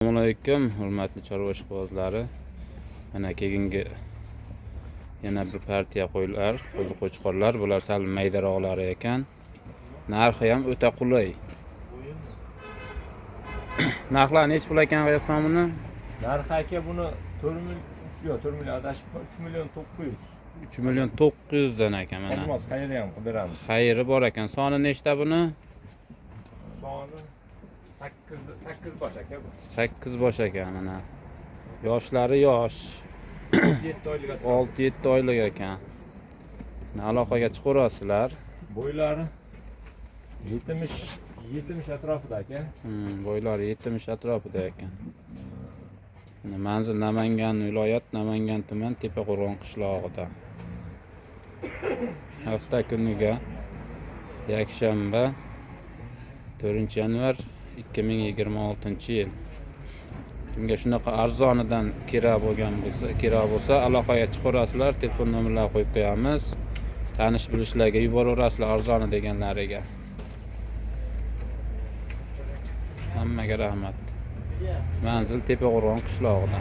Assalomu alaykum, hurmatli chorva ishqibozlari. Mana keyingi yana bir partiya qo'ylar, qo'zi qo'chqorlar. Bular sal maydaroqlari ekan. Narxi ham o'ta qulay. Narxlari nechi pul ekan G'ayosan buni? Narxi aka buni 4 million, yo'q, 4 million adashibman, 3 million 900. 3 million 900 dan ekan mana. Olmos xayri ham qilib beramiz. Xayri bor ekan. Soni nechta buni? Soni 8 bosh aka bu. 8 bosh ekan mana. Yoshlari yosh. 7 oylik atrofi. 6-7 oylik ekan. Aloqaga chiqaverasizlar. Bo'ylari 70 atrofida aka. Bo'ylari 70 atrofida ekan. Mana manzil Namangan viloyat, Namangan tuman, Tepaqo'rg'on qishlog'ida. Hafta kuniga yakshanba 4-yanvar 2026-yil. Kimga shunaqa arzonidan kerak bo'lsa aloqaga chiqaverasizlar, telefon nomerlarini qo'yib qo'yamiz. Tanish bilishlarga yuboraverasizlar arzoni deganlariga. Hammaga rahmat. Manzil Tepaqo'rg'on qishlog'ida.